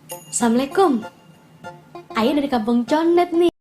Assalamualaikum. Ayah dari kampung Condet nih.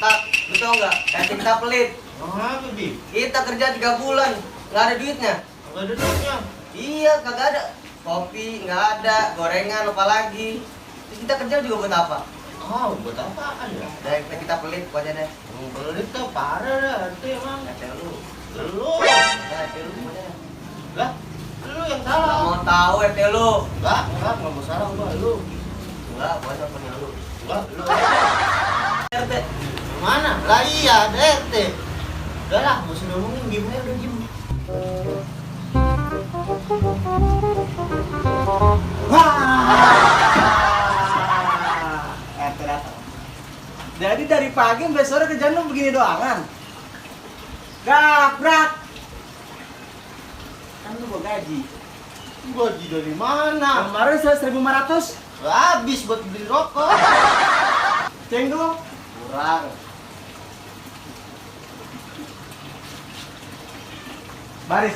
Tak, lu tau nggak? Kayak kita pelit. Apa, Bi? Kita kerja 3 bulan, nggak ada duitnya. Nggak ada duitnya. Iya, kagak ada. Kopi nggak ada, gorengan apalagi. Terus kita kerja juga buat apa? Oh, buat apaan ya? Kita pelit aja deh. Pelit tuh parah dah, itu emang. Kata lu. Lu. Kata lu aja. Lah, lu yang Nggak salah. mau tahu RT lu. Enggak mau salah gua, lu. Enggak, gua sama punya lu. Enggak, lu. RT. Mana? Lah iya, RT. Udah lah, nggak usah ngomongin, diem aja, udah diem. RT datang. Jadi dari pagi sampai sore kerjaan lu begini doangan. Gabrak. Kan lu gua gaji. Gaji dari mana? Kemarin 1.500. Habis buat beli rokok. Cendol kurang. Baris.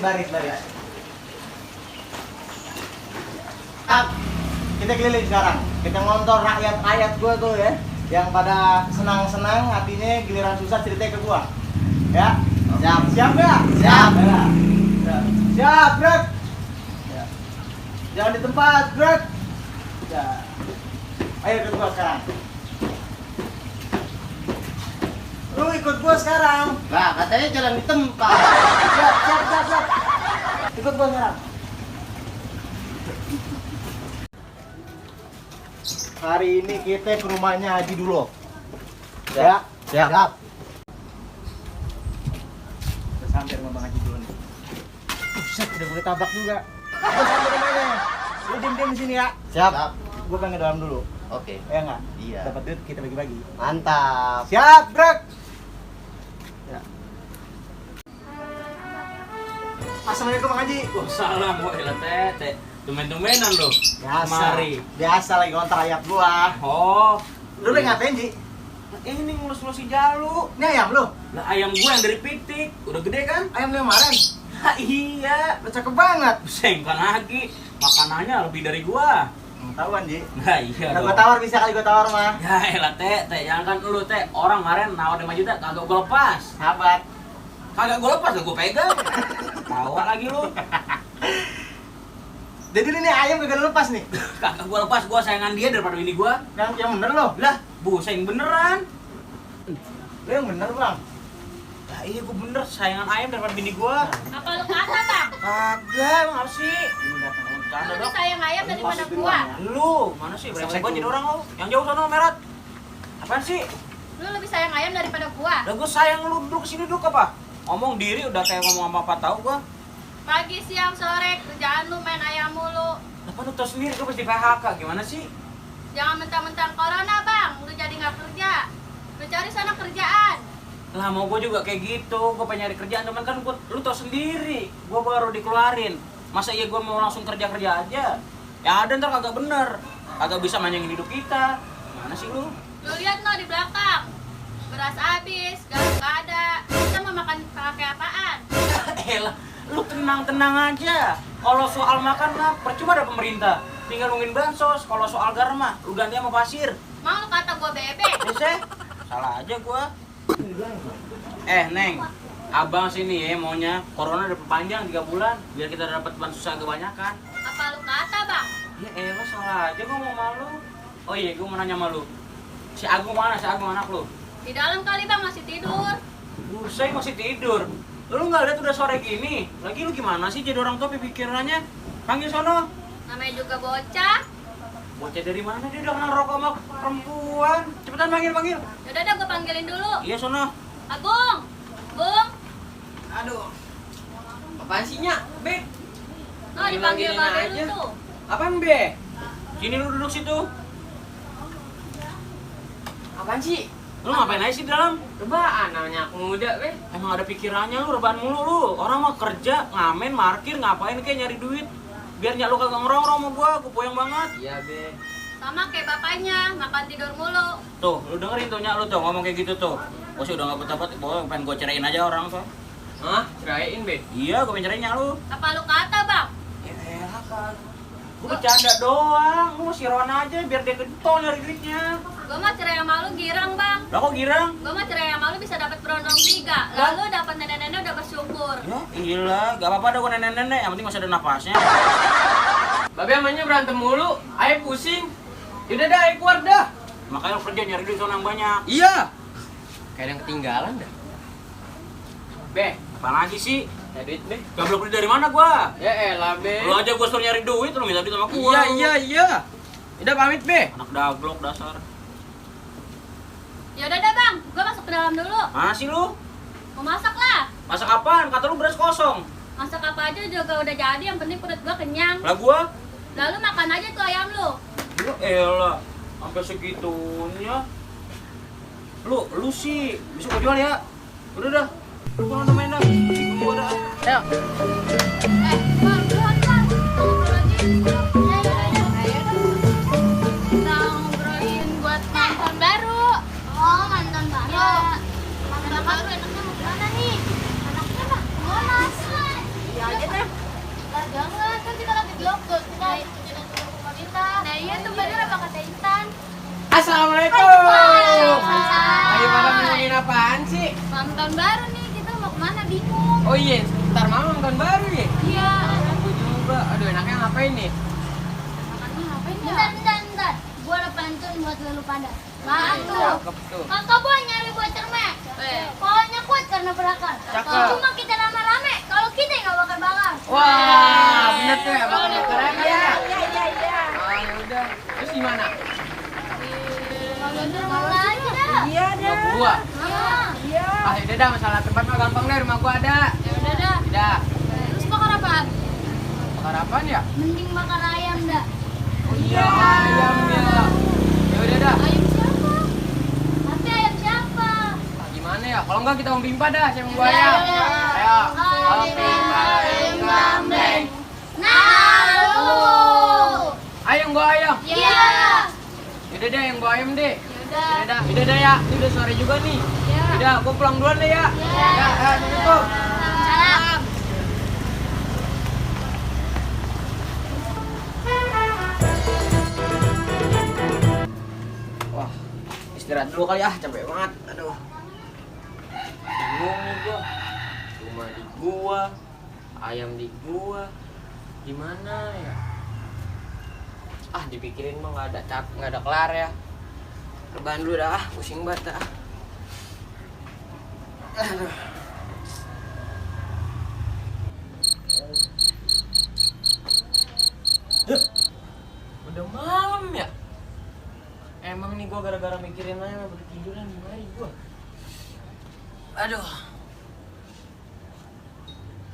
Kita keliling sekarang. Kita ngontor rakyat gua tuh ya, yang pada senang-senang hatinya, giliran susah ceritanya ke gua. Ya. Siap ya? Siap. Ya. Siap, Greg. Ya. Jangan di tempat, Greg. Ya. Ayo ikut gua sekarang. Lu ikut gua sekarang. Lah, katanya jalan di tempat. Siap. Ikut gua sekarang. Hari ini kita ke rumahnya Haji dulu. Ya. Siap. Kita sampai rumah Bang Haji dulu nih. Buset, udah boleh tabrak juga. Gua sampai rumahnya. Lu diam-diam di sini ya. Siap. Gua pengen ke dalam dulu. Oke. Ya enggak? Iya. Dapat duit kita bagi-bagi. Mantap. Siap, Greg. Ya. Assalamualaikum Bang Haji. Salam, woi tete. Tumen-tumenan lo. Mari. Biasa lagi kontrak ayam gua. Oh, Lu lagi ngapain, Ji? ini ngulus-ngulusin jalu. Ini ayam lu. Lah ayam gua yang dari pitik, udah gede kan? Ayam lu yang kemarin. Ha, iya. Lu cakep banget. Sengkan lagi. Makanannya lebih dari gua. Tahuan, Ji. Nah iya Nah, dong. gua tawar bisa kali gua tawar mah. Ya elah tete, jangan kan lu teh. Orang kemarin nawar 5 juta kagak gua lepas. Sahabat. Kagak gua lepas, gua pegang. Tawa lagi lu. Jadi ini ayam kagak lu lepas nih. Kagak gua lepas, gua sayangan dia daripada ini gua. Yang bener lo. Lah, buseng beneran. Lu yang bener, Bang. Lah iya gua bener sayangan ayam daripada bini gua. Apa lu kata, Bang? Kagak, emang apa sih? Canda Lu dong. sayang ayam daripada gua. Lu, mana sih? Brengsek banget jadi orang lu. Yang jauh sana Merat. Apaan sih? Lu lebih sayang ayam daripada gua. Udah gua sayang lu, duduk sini duduk apa? Ngomong diri udah kayak ngomong apa tahu gua. Pagi, siang, sore kerjaan lu main ayam mulu. Apa lu tau sendiri gua pasti PHK, gimana sih? Jangan mentang-mentang corona, Bang. Lu jadi nggak kerja. Lu cari sana kerjaan. Lah mau gua juga kayak gitu, gua pengen nyari kerjaan cuman kan gua, lu tau sendiri, gua baru dikeluarin. Masa iya gua mau langsung kerja aja? Ya ada ntar kagak bener, kagak bisa manjangin hidup kita. Mana sih lu? Lu lihat no di belakang. Beras habis, garam nggak ada. Kita mau makan pakai apaan? Elah, lu tenang-tenang aja. Kalau soal makan mah percuma ada pemerintah. Tinggal nungguin bansos. Kalau soal garam mah lu ganti sama pasir. Mau lu kata gua bebek? Bisa? Salah aja gua. Neng, abang sini ya maunya corona udah perpanjang 3 bulan biar kita dapat bansos agak banyakan. Apa lu kata, Bang? Ya elah salah aja gua mau malu. Oh iya, gua mau nanya sama lu. Si Agung mana? Si Agung anak lu? Di dalam kali, Bang, masih tidur. Buset masih tidur. Lu nggak lihat udah sore gini? Lagi lu gimana sih jadi orang tua pikirannya? Panggil sono. Namanya juga bocah. Bocah dari mana dia udah kenal rokok sama perempuan? Cepetan panggil. Yaudah dah gua panggilin dulu. Iya sono. Agung. Bung. Aduh. Apaan sih, Nyak? Be. No, dipanggil Panggilin babe aja. lu tuh. Apaan, Be? Sini lu duduk situ. Apaan sih? Lu ngapain aja sih di dalam? Rebahan namanya aku muda, Be. Emang ada pikirannya lu rebahan mulu lu. Orang mah kerja, ngamen, markir, ngapain kayak nyari duit. Biar nyak lu kagak ngerongrong sama gua puyeng banget. Iya, Be. Sama kayak bapaknya, makan tidur mulu. Tuh, lu dengerin tuh nyak lu tuh ngomong kayak gitu tuh. Gua sih udah gak betah-betah, pengen gua ceraiin aja orang tuh. Hah? Ceraiin, Be? Iya, gue pengen cerainya lu. Apa lu kata, Bang? Ya elah kan. Gue bercanda doang. Lu masih Ron aja biar dia getol nyari duitnya. Gua mah cerai sama lu girang, Bang. Lah kok girang? Gua mah cerai sama lu bisa dapat berondong 3. Lalu dapat nenek-nenek udah bersyukur. Ya iya, gak apa-apa dah gue nenek-nenek. Yang penting masih ada napasnya. Babe amanya berantem mulu, ayo pusing. Yaudah dah, ayo keluar dah. Makanya lu kerja nyari duit yang banyak. Iya. Kayak yang ketinggalan dah. Be, Apa lagi sih? ya duit, Be. Gablok duit dari mana gua? Ya elah, Be. Lu aja gua suruh nyari duit, lu minta duit sama gua. Iya. Udah pamit, Be. Anak dablok dasar. Ya udah dah, Bang. Gua masuk ke dalam dulu. Mana sih lu? Mau masak lah. Masak apaan? Kata lu beras kosong. Masak apa aja juga udah jadi, yang penting perut gua kenyang. Lah gua? Lalu makan aja tuh ayam lu. Ya elah, sampai segitunya. Lu sih bisa gua jual ya. Udah dah. Lu kalau main dah. Gua dah. Ayo. Bang, buruan, Bang. Ngobrol lagi. Kita ngobrolin buat mantan baru. Oh, mantan baru. Ya. Mantan baru enaknya mau kemana nih? Enaknya mah ke Monas. Iya aja deh. Lah jangan, kan kita lagi di lockdown. Kita kita turun rumah kita. Nah iya tuh bener apa kata Intan. Assalamualaikum. Waalaikumsalam. Ayo pada ngomongin apaan sih? Mantan baru nih, kita mau kemana bingung. Oh iya, ntar malam nonton baru ya? Iya. Aku juga. Aduh, enaknya ngapain nih? Makannya ngapain ya? Bentar. Gua ada pantun buat lu pada. Satu. Cakep tuh. Kakak boy nyari buat cermek. Pokoknya kuat karena berakar. Cakep. Cuma kita rame-rame, kalau kita nggak bakar. Wah, bener tuh ya, bakal keren ya. Iya. Oh, yaudah. Terus gimana? Kalau rumah aja dah. Iya Rumah gua. Iya. Ah, yaudah dah, masalah tempat mah gampang deh, rumah gua ada. Ya udah dah. Tidak. Terus bakar apaan? Bakar apaan ya? Mending bakar ayam dah. Oh iya, ayam ya. Ya udah dah. Ayam siapa? Tapi ayam siapa? Ah, gimana ya? Kalau enggak kita umpimpa dah, siapa yang gua Ya, ayam. ya. Ayo. Umpimpa ayam gambeng. Nalu. Ayo yang gua ayam. Iya. Yaudah deh, yang gua ayam deh. Yaudah. Yaudah dah ya. Ini udah sore juga nih. Ya. Udah, gua pulang duluan deh ya. Ya. Ya, assalamualaikum. Salam. Wah, istirahat dulu kali ah, capek banget. Aduh. Bingung nih gua. Rumah di gua, ayam di gua. Gimana ya? Ah, dipikirin mah nggak ada kelar ya. Rebahan dulu dah, pusing banget dah. Aduh. Udah malam ya? Emang nih gua gara-gara mikirin aja sampai ketiduran gimana gua. Aduh.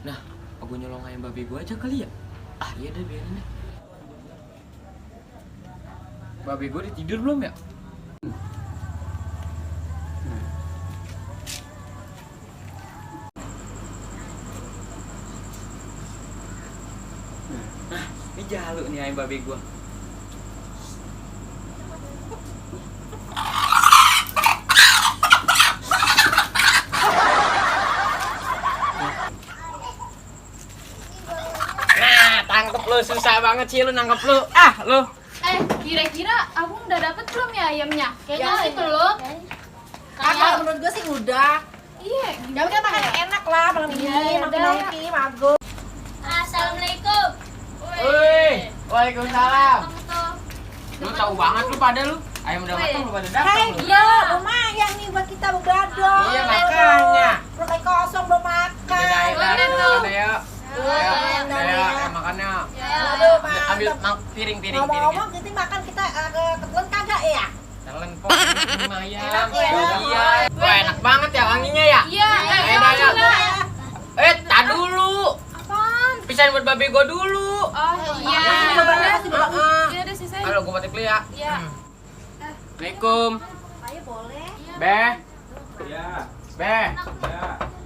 Nah, apa gua nyolong ayam babe gua aja kali ya? Ah, iya deh biarin deh. Babe gua udah tidur belum ya? Nah, ini jaluk nih ayam babe gua. Tangkep lu, susah banget sih lu nangkep lu. Ah, lu. Kira-kira abang udah dapet belum ya ayamnya? Kayaknya sih belum. Kakak menurut gue sih udah. Iya. Ya udah makan yang enak lah malam ini, nongki-nongki, mago. Assalamualaikum. Woi, waalaikumsalam. Kamu tuh. Lu tahu banget lu pada lu. Ayam udah matang lu pada datang. Hai lu. bro, lumayan nih buat kita begadang. Iya, makanya. Perut lagi kosong belum makan. Ayo, makannya. Aduh, Ambil mantap. piring. Ngomong-ngomong kita makan kita ketelan kagak ya? Telan kok, ini ayam. Enak ya? Iya. Wah, enak banget ya wanginya ya. Iya, Enak ya. Tak dulu. Apaan? Pisahin buat babe gua dulu. Oh iya. Iya udah selesai. Halo, gua batik dulu ya. Iya. Assalamualaikum. Ayo boleh. Be. Iya. Be. Iya.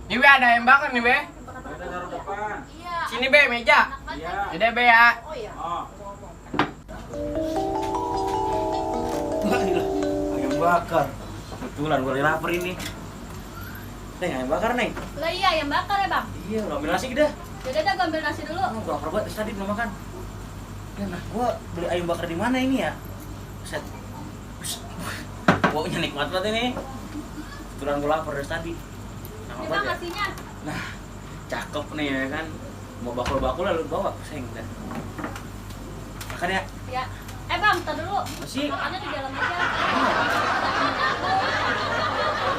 Nih Be, ada ayam bakar nih Be. Ada taruh depan. Iya. Sini Be, meja. Iya. Udah Be ya. Oh iya. Oh. Wah, gila. Ayam bakar. Kebetulan gue lapar ini. Neng, ayam bakar, Neng. Lah iya, ayam bakar ya, Bang. Iya, lu ambil nasi dah. Yaudah dah, gue ambil nasi dulu. Gua lapar banget tadi belum makan. Ya, nah, gua beli ayam bakar di mana ini ya? Set. Baunya nikmat banget ini. Kebetulan gua lapar dari tadi. Nama Ini Bang banget ya. nasinya. Nah, cakep nih ya kan. Mau bakul-bakul lalu bawa sayang dah. Makan ya. Ya. Bang, tar dulu. Masih. Makannya di dalam aja.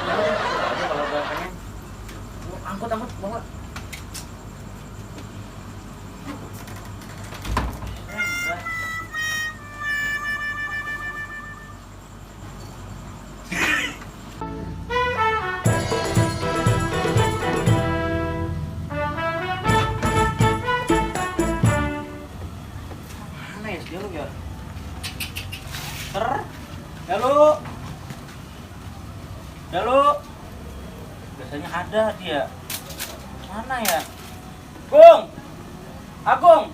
Aja kalau gak pengen. Angkut bawa. Mana ya dia lu ya? Halo. Biasanya ada dia. Mana ya? Agung.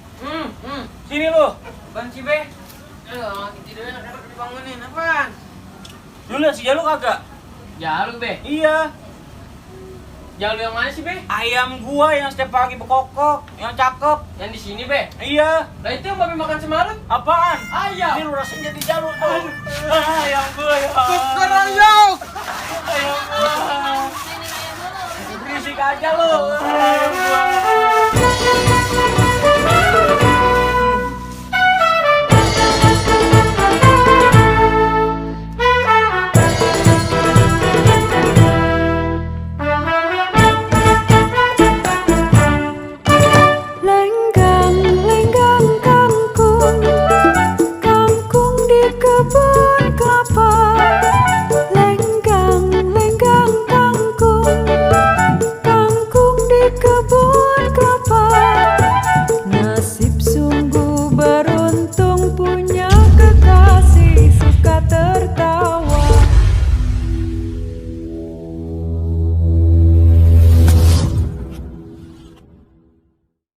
Sini lu. Ban sih, Be. Aduh, tidur anak-anak dibangunin. Apaan? Lu lihat si Jalu kagak? Jalu, Be. Iya. Jalu yang mana sih, Be? Ayam gua yang setiap pagi bekokok, yang cakep. Yang di sini, Be. Iya. Lah itu yang Babe makan semalam. Apaan? Ayam. Ini lu rasain jadi Jalu tuh. Ayam gua ya. Bukan ayam. Ayam gua. Mainin ayam dulu. Berisik aja lu.